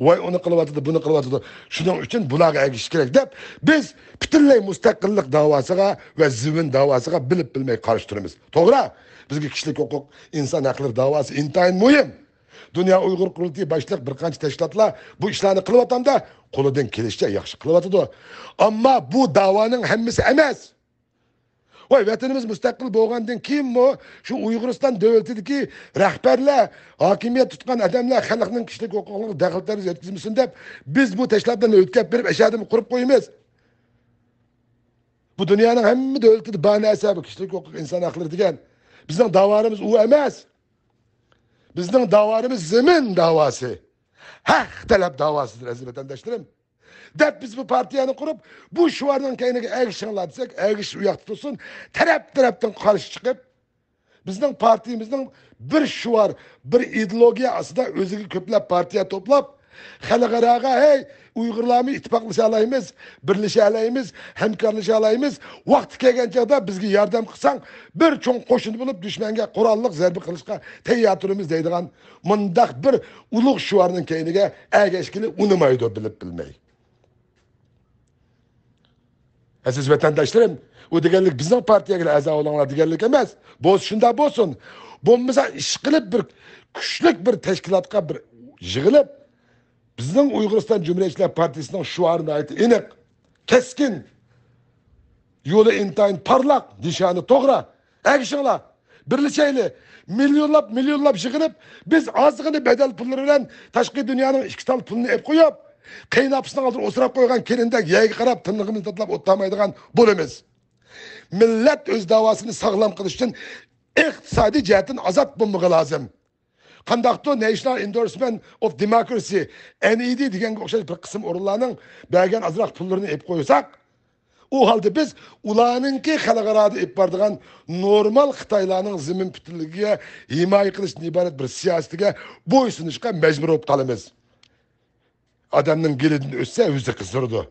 ۋاي، ئۇنى قىلىۋاتىدۇ، بۇنى قىلىۋاتىدۇ. شۇنىڭ ئۈچۈن بۇلارغا ئەگىشىش كېرەك دەپ، بىز پۈتۈنلەي مۇستەقىللىق داۋاسىغا ۋە زېمىن داۋاسىغا بىلىپ بىلمەي قارشى تۇرىمىز. توغرا، بىزگە كىشىلىك ھوقۇق، ئىنسان ھەقلىرى داۋاسى ئىنتايىن مۇھىم. دۇنيا ئۇيغۇر قۇرۇلتىيى باشلىق بىر قانچە تەشكىلاتلار بۇ ئىشلارنى قىلىۋاتامدا، قولىدىن كېلىشىچە ياخشى قىلىۋاتىدۇ. ئەمما بۇ داۋانىڭ ھەممىسى ئەمەس. ۋاي، ۋەتىنىمىز مۇستەقىل بولغاندىن كېيىنمۇ شۇ ئۇيغۇرىستان دۆلىتىدىكى رەھبەرلەر، ھاكىمىيەت تۇتقان ئادەملەر خەلقنىڭ كىشىلىك ھوقۇقلىرىغا دەخلى تەرۇز يەتكۈزمىسۇن دەپ، بىز بۇ تەشكىلاتلارنى ئۆتكەپ بېرىپ، ئەشەدىمۇ قۇرۇپ قويىمىز. بۇ دۇنيانىڭ ھەممە دۆلىتىدە بار نەرسە بۇ كىشىلىك ھوقۇق، ئىنسان ھەقلىرى دېگەن. بىزنىڭ داۋانىمىز ئۇ ئەمەس. بىزنىڭ داۋانىمىز زېمىن داۋاسى، ھەق تەلەپ داۋاسىدۇر، ئەزىز ۋەتەنداشلىرىم. دەپ بىز بۇ پارتىيەنى قۇرۇپ، بۇ شوئارنىڭ كەينىگە ئەگىشىڭلار دېسەك، ئەگىشىش ئۇ ياقتا تۇرسۇن، تەرەپ-تەرەپتىن قارشى چىقىپ، بىزنىڭ پارتىيىمىزنىڭ بىر شوئار، بىر ئىدېئولوگىيە ئاستىدا ئۆزىگە كۆپلەپ پارتىيە توپلاپ، خەلقئاراغا، ھەي، ئۇيغۇرلارمۇ ئىتتىپاقلىشالايمىز، بىرلىشەلەيمىز، ھەمكارلىشالايمىز، ۋاقتى كەلگەن چاغدا بىزگە ياردەم قىلساڭ، بىر چوڭ قوشۇن بولۇپ دۈشمەنگە قوراللىق زەربە قىلىشقا تەييار تۇرىمىز دەيدىغان مۇنداق بىر ئۇلۇغ شوئارنىڭ كەينىگە ئەگەشكىلى ئۇنىمايدۇ، بىلىپ بىلمەي. ئەزىز ۋەتەنداشلىرىم، ئۇ دېگەنلىك بىزنىڭ پارتىيەگە ئەزا بولۇڭلار دېگەنلىك ئەمەس. بولسا شۇنداق بولسۇن. بولمىسا ئىشقىلىپ بىر كۈچلۈك بىر تەشكىلاتقا بىر يىغىلىپ، بىزنىڭ ئۇيغۇرىستان جۇمھۇرىيەتچىلەر پارتىيىسىنىڭ شوئارى ناھايىتى ئېنىق، كەسكىن، يولى ئىنتايىن پارلاق، نىشانى توغرا. ئەگىشىڭلار، بىرلىشەيلى. مىليونلاپ، مىليونلاپ يىغىلىپ، بىز ئازغىنە بەدەل پۇللىرى بىلەن تاشقى دۇنيانىڭ ئىككى تال پۇلىنى ئېلىپ قويۇپ، قېيىنئاپىسىنىڭ ئالدىدا ئوسراپ قويغان كېلىندەك يەرگە قاراپ تىرنىقىمىزنى تاتىلاپ ئولتۇرمايدىغان بولىمىز. مىللەت ئۆز داۋاسىنى ساغلام قىلىش ئۈچۈن ئىقتىسادىي جەھەتتىن ئازاد بولمىقى لازىم. قانداقتۇر National Endorsement of Democracy، N E D دېگەنگە ئوخشاش بىر قىسىم ئورۇنلارنىڭ بەرگەن ئازراق پۇللىرىنى ئېلىپ قويساق، ئۇ ھالدا بىز ئۇلارنىڭكى خەلقئارادا ئېلىپ بارىدىغان نورمال خىتايلارنىڭ زېمىن پۈتۈنلۈكىگە ھىمايە قىلىشتىن ئىبارەت بىر سىياسىتىگە بويسۇنۇشقا مەجبۇر بولۇپ قالىمىز. ئادەمنىڭ گېلىدىن ئۆتسە، ئۆزى قىزىرىدۇ.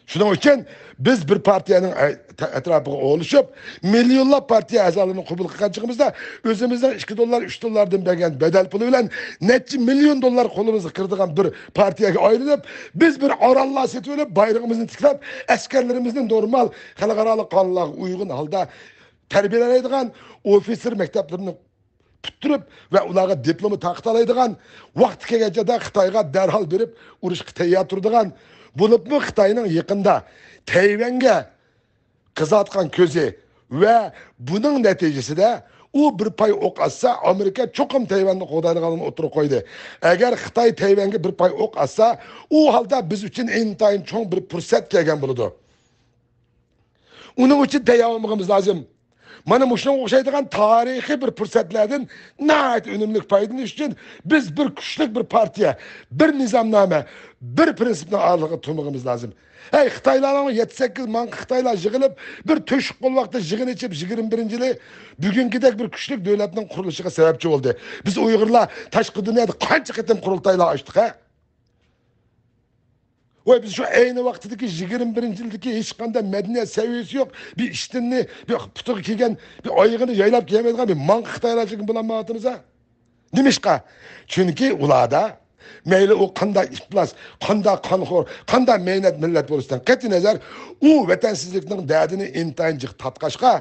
شۇنىڭ ئۈچۈن بىز بىر پارتىيەنىڭ ئە-، تە-، ئەتراپىغا ئولىشىپ، مىليونلاپ پارتىيە ئەزالىرىنى قوبۇل قىلغان چېغىمىزدا، ئۆزىمىزنىڭ ئىككى دوللار، ئۈچ دوللاردىن بەرگەن بەدەل پۇلى بىلەن نەچچە مىليون دوللار قولىمىزغا كىرىدىغان بىر پارتىيەگە ئايلىنىپ، بىز بىر ئاراللار سېتىۋېلىپ، بايرىقىمىزنى تىكلەپ، ئەسكەرلىرىمىزنى نورمال خەلقئارالىق قانۇنلارغا ئۇيغۇن ھالدا تەربىيەلەيدىغان ئوفىتسېر مەكتەپلىرىنى پۈتتۈرۈپ ۋە ئۇلارغا دىپلوما تارقىتالايدىغان، ۋاقتى كەلگەن چاغدا خىتايغا دەرھال بېرىپ ئۇرۇشقا تەييار تۇرىدىغان، بولۇپمۇ خىتاينىڭ يېقىندا تەيۋەنگە قىزارتقان كۆزى ۋە بۇنىڭ نەتىجىسىدە ئۇ بىر پاي ئوق ئاتسا، ئامېرىكا چوقۇم تەيۋەننى قوغدايدىغانلىقىنى ئوتتۇرىغا قويدى. ئەگەر خىتاي تەيۋەنگە بىر پاي ئوق ئاتسا، ئۇ ھالدا بىز ئۈچۈن ئىنتايىن چوڭ بىر پۇرسەت كەلگەن بولىدۇ. ئۇنىڭ ئۈچۈن تەييار بولمىغىمىز لازىم. مانا مۇشۇنىڭغا ئوخشايدىغان تارىخىي بىر پۇرسەتلەردىن ناھايىتى ئۈنۈملۈك پايدىلىنىش ئۈچۈن بىز بىر كۈچلۈك بىر پارتىيە، بىر نىزامنامە، بىر پىرىنسىپنىڭ ئارىلىقىدا تۇرمىغىمىز لازىم. ھەي، خىتايلارنىڭ يەتتە سەككىز مىڭ خىتايلار يىغىلىپ، بىر تۆشۈك قولۋاقتا يىغىن ئېچىپ، يىگىرمە بىرىنچى يىلى بۈگۈنكىدەك بىر كۈچلۈك دۆلەتنىڭ قۇرۇلۇشىغا سەۋەبچى بولدى. بىز ئۇيغۇرلار تاشقى دۇنيادا قانچە قېتىم قۇرۇلتايلار ئاچتۇق، ھە؟ ۋاي، بىز شۇ ئەينى ۋاقتىدىكى يىگىرمە بىرىنچى يىلدىكى ھېچقانداق مەدەنىيەت سەۋىيەسى يوق، بىر ئىشتىننى، بىر پۇتىغا كىيگەن، بىر ئايىغىنى يايلاپ كىيەلمەيدىغان بىر ماڭقا خىتايلارچە بولالماي ئاتىمىز ھە؟ نېمىشقا؟ چۈنكى ئۇلاردا مەيلى ئۇ قانداق ئىپلاس، قانداق قانخور، قانداق مەينەت مىللەت بولۇشىدىن قەتئىينەزەر، ئۇ ۋەتەنسىزلىكنىڭ دەردىنى ئىنتايىن جىق تارتقاچقا،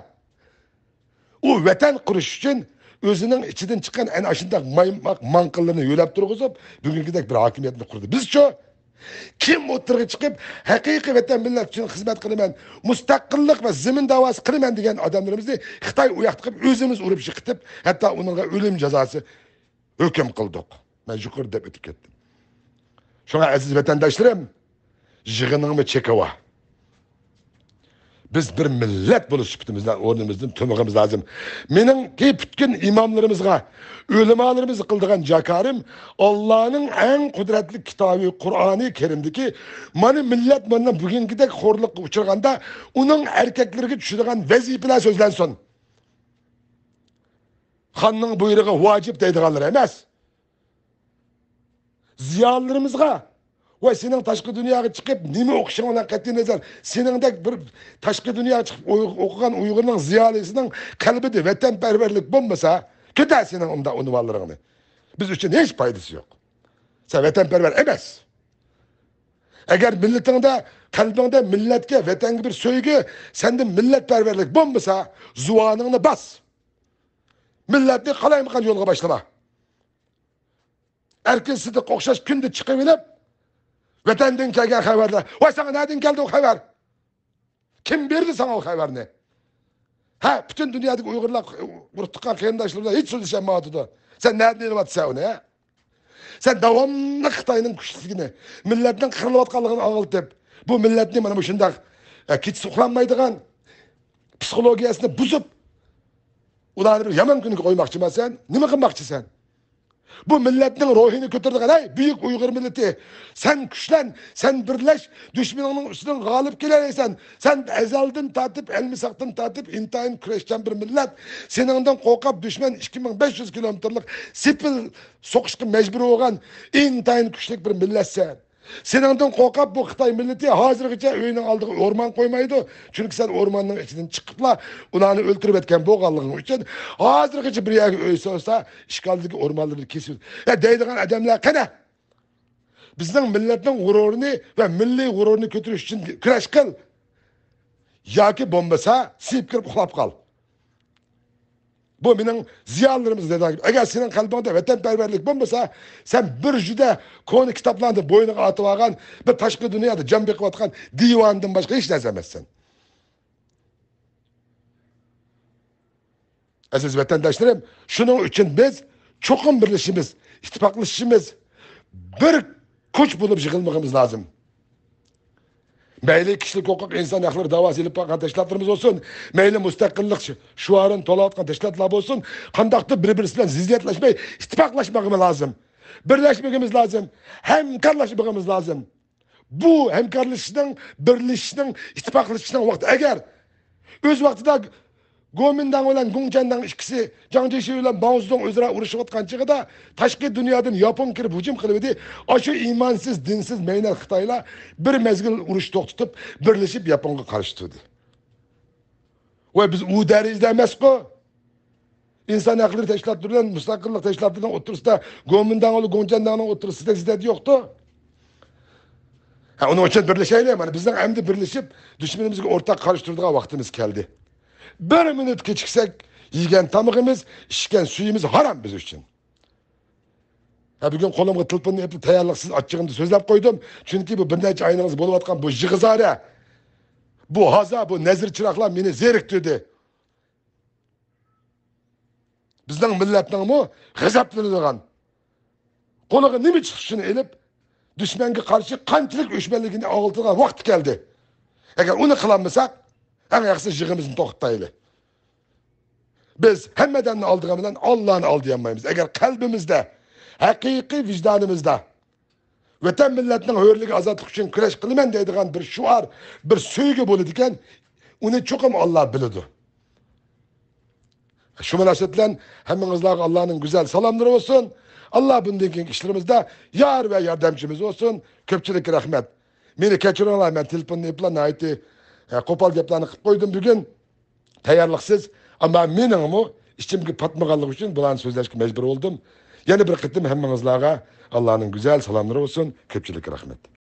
ئۇ ۋەتەن قۇرۇش ئۈچۈن ئۆزىنىڭ ئىچىدىن چىققان ئەنە ئاشۇنداق مايماق ماڭقىلىرىنى يۆلەپ تۇرغۇزۇپ، بۈگۈنكىدەك بىر ھاكىمىيەتنى قۇردى. بىزچۇ؟ كىم ئوتتۇرىغا چىقىپ، ھەقىقىي ۋەتەن مىللەت ئۈچۈن خىزمەت قىلىمەن، مۇستەقىللىق ۋە زېمىن داۋاسى قىلىمەن دېگەن ئادەملىرىمىزنى خىتاي ئۇياقتا قىلىپ، ئۆزىمىز ئۇرۇپ يىقىتىپ، ھەتتا ئۇنىڭغا ئۆلۈم جازاسى ھۆكۈم قىلدۇق. مەن يۇقىرىدا دەپ ئۆتۈپ كەتتىم. شۇڭا ئەزىز ۋەتەنداشلىرىم، يىغىنىڭمۇ چېكى بار. بىز بىر مىللەت بولۇش سۈپىتىمىزدە ئورنىمىزدىن تۇرمىغىمىز لازىم. مېنىڭكى پۈتكۈل ئىماملىرىمىزغا، ئۆلىمالىرىمىزغا قىلىدىغان جاكارىم، ئاللانىڭ ئەڭ قۇدرەتلىك كىتابى قۇرئانى كەرىمدىكى مانا مىللەت مانا بۈگۈنكىدەك خورلۇققا ئۇچرىغاندا ئۇنىڭ ئەركەكلىرىگە چۈشىدىغان ۋەزىپىلەر سۆزلەنسۇن. خاننىڭ بۇيرۇقى ۋاجىپ دەيدىغانلار ئەمەس. زىيالىيلىرىمىزغا، ۋە سېنىڭ تاشقى دۇنياغا چىقىپ نېمە ئوقۇشۇڭ بىلەن قەتئىينەزەر، سېنىڭدەك بىر تاشقى دۇنياغا چىقىپ ئوي-، ئوقۇغان ئۇيغۇرنىڭ زىيالىيسىنىڭ قەلبىدە ۋەتەنپەرۋەرلىك بولمىسا، كۆتەر سېنىڭ ئۇنداق ئۇنۋانلىرىڭنى. بىز ئۈچۈن ھېچ پايدىسى يوق. سەن ۋەتەنپەرۋەر ئەمەس. ئەگەر مىللىتىڭدە، قەلبىڭدە مىللەتكە، ۋەتەنگە بىر سۆيگۈ، سەندە مىللەتپەرۋەرلىك بولمىسا، زۇۋانىڭنى باس. مىللەتنى قالايمىقان يولغا باشلىما. ئەركىن سىدىققا ئوخشاش كۈندە چىقىۋېلىپ، ۋەتەندىن كەلگەن خەۋەرلەر. ۋاي، ساڭا نەدىن كەلدى ئۇ خەۋەر؟ كىم بەردى ساڭا ئۇ خەۋەرنى؟ ھە، پۈتۈن دۇنيادىكى ئۇيغۇرلار، ئۇرۇق-تۇغقان قېرىنداشلىرىمىز ھېچ سۆزلىشەلمەيۋاتىدۇ. سەن نەدىن ئېلىۋاتىسەن ئۇنى، ھە؟ سەن داۋاملىق خىتاينىڭ كۈچلۈكلۈكىنى، مىللەتنىڭ قىرىلىۋاتقانلىقىنى ئاڭلىتىپ، بۇ مىللەتنى مانا مۇشۇنداق، ئە، كېچىسى ئۇخلانمايدىغان پسىخولوگىيەسىنى بۇزۇپ، ئۇلارنى بىر يامان كۈنگە قويماقچىما سەن؟ نېمە قىلماقچىسەن؟ بۇ مىللەتنىڭ روھىنى كۆتۈرىدىغان، ھەي، بۈيۈك ئۇيغۇر مىللىتى! سەن كۈچلەن، سەن بىرلەش، دۈشمىنىڭنىڭ ئۈستىدىن غالىب كېلەلەيسەن. سەن ئەزەلدىن تارتىپ، ئەلمىساقتىن تارتىپ ئىنتايىن كۈرەشچان بىر مىللەت. سېنىڭدىن قورقۇپ، دۈشمەن ئىككى مىڭ بەش يۈز كىلومېتىرلىق سېپىل سوقۇشقا مەجبۇر بولغان ئىنتايىن كۈچلۈك بىر مىللەتسەن. سېنىڭدىن قورقۇپ، بۇ خىتاي مىللىتى ھازىرغىچە ئۆيىنىڭ ئالدىغا ئورمان قويمايدۇ. چۈنكى سەن ئورماننىڭ ئىچىدىن چىقىپلا ئۇلارنى ئۆلتۈرۈۋەتكەن بولغانلىقىڭ ئۈچۈن، ھازىرغىچە بىر يەرگە ئۆي سالسا، ئىشغالدىكى ئورمانلىرىنى كېسىپ، ھە، دەيدىغان ئادەملەر قېنى؟ بىزنىڭ مىللەتنىڭ غۇرۇرىنى ۋە مىللىي غۇرۇرىنى كۆتۈرۈش ئۈچۈن كۈرەش قىل. ياكى بولمىسا، سىيىپ كىرىپ ئۇخلاپ قال. بۇ مېنىڭ زىيالىيلىرىمىزغا دەيدىغان گېپىم. ئەگەر سېنىڭ قەلبىڭدە ۋەتەنپەرۋەرلىك بولمىسا، سەن بىر جۈدە كونا كىتابلارنى بوينۇڭغا ئارتىۋالغان، بىر تاشقى دۇنيادا جان بېقىۋاتقان دىۋانىدىن باشقا ھېچ نەرسە ئەمەسسەن. ئەزىز ۋەتەنداشلىرىم، شۇنىڭ ئۈچۈن بىز چوقۇم بىرلىشىمىز، ئىتتىپاقلىشىشىمىز، بىر كۈچ بولۇپ يىغىلمىقىمىز لازىم. مەيلى كىشىلىك ھوقۇق، ئىنسان ھەقلىرى داۋاسى ئېلىپ بارغان تەشكىلاتلىرىمىز بولسۇن، مەيلى مۇستەقىللىق شوئارىنى توۋلاۋاتقان تەشكىلاتلار بولسۇن، قانداقتۇر بىر-بىرسى بىلەن زىددىيەتلەشمەي، ئىتتىپاقلاشمىقىمىز لازىم. بىرلەشمىكىمىز لازىم. ھەمكارلاشمىقىمىز لازىم. بۇ ھەمكارلىشىشنىڭ، بىرلىشىشنىڭ، ئىتتىپاقلىشىشنىڭ ۋاقتى. ئەگەر ئۆز ۋاقتىدا گومىنداڭ بىلەن گۇڭچەنداڭ ئىككىسى، جاڭ جيېشى بىلەن ماۋزېدۇڭ ئۆزئارا ئۇرۇشۇۋاتقان چېغىدا، تاشقى دۇنيادىن ياپون كىرىپ ھۇجۇم قىلىۋىدى. ئاشۇ ئىمانسىز، دىنسىز مەينەت خىتايلار بىر مەزگىل ئۇرۇش توختىتىپ، بىرلىشىپ ياپونغا قارشى تۇردى. ۋە بىز ئۇ دەرىجىدە ئەمەسقۇ. ئىنسان ھەقلىرى تەشكىلاتلىرى بىلەن مۇستەقىللىق تەشكىلاتلىرىنىڭ ئوتتۇرىسىدا گومىنداڭ بىلەن گۇڭچەنداڭنىڭ ئوتتۇرىسىدا زىددىيەت يوقتۇ. ھە، ئۇنىڭ ئۈچۈن بىرلىشەيلى. مانا بىزنىڭ ئەمدى بىرلىشىپ دۈشمىنىمىزگە ئورتاق قارشى تۇرىدىغان ۋاقتىمىز كەلدى. بىر مىنۇت كېچىكسەك، يېگەن تامىقىمىز، ئىچكەن سۈيىمىز ھارام بىز ئۈچۈن. ھە، بۈگۈن قولۇمغا تېلېفوننى ئېلىپ تەييارلىقسىز ئاچچىقىمدا سۆزلەپ قويدۇم. چۈنكى بۇ بىر نەچچە ئاينىڭ بولۇۋاتقان بۇ يىغا زارە، بۇ ھازا، بۇ نەزىر چىراغلار مېنى زېرىكتۈردى. بىزنىڭ مىللەتنىڭمۇ غەزەپلىنىدىغان، قولىغا نېمە چىقسا شۇنى ئېلىپ، دۈشمەنگە قارشى قانچىلىك ئۆچمەنلىكىنى ئاڭلىتىدىغان ۋاقتى كەلدى. ئەگەر ئۇنى قىلالمىساق، ئەڭ ياخشىسى يىغىمىزنى توختىتايلى. بىز ھەممە ئادەمنى ئالدىغان بىلەن ئاللانى ئالدىيالمايمىز. ئەگەر قەلبىمىزدە، ھەقىقىي ۋىجدانىمىزدا ۋەتەن مىللەتنىڭ ھۆرلۈكى، ئازادلىقى ئۈچۈن كۈرەش قىلىمەن دەيدىغان بىر شوئار، بىر سۆيگۈ بولىدىكەن، ئۇنى چوقۇم ئاللا بىلىدۇ. شۇ مۇناسىۋەت بىلەن ھەممىڭىزلارغا ئاللانىڭ گۈزەل سالاملىرى بولسۇن. ئاللا بۇندىن كېيىنكى ئىشلىرىمىزدا يار ۋە ياردەمچىمىز بولسۇن. كۆپچىلىككە رەھمەت. مېنى كەچۈرۈڭلار، مەن تېلېفوننى ئېلىپلا ناھايىتى، ئە، قوپال گەپلەرنى قىلىپ قويدۇم بۈگۈن. تەييارلىقسىز. ئەمما مېنىڭمۇ ئىچىمگە پاتمىغانلىقى ئۈچۈن بۇلارنى سۆزلەشكە مەجبۇر بولدۇم. يەنە بىر قېتىم ھەممىڭىزلارغا ئاللانىڭ گۈزەل سالاملىرى بولسۇن. كۆپچىلىككە رەھمەت.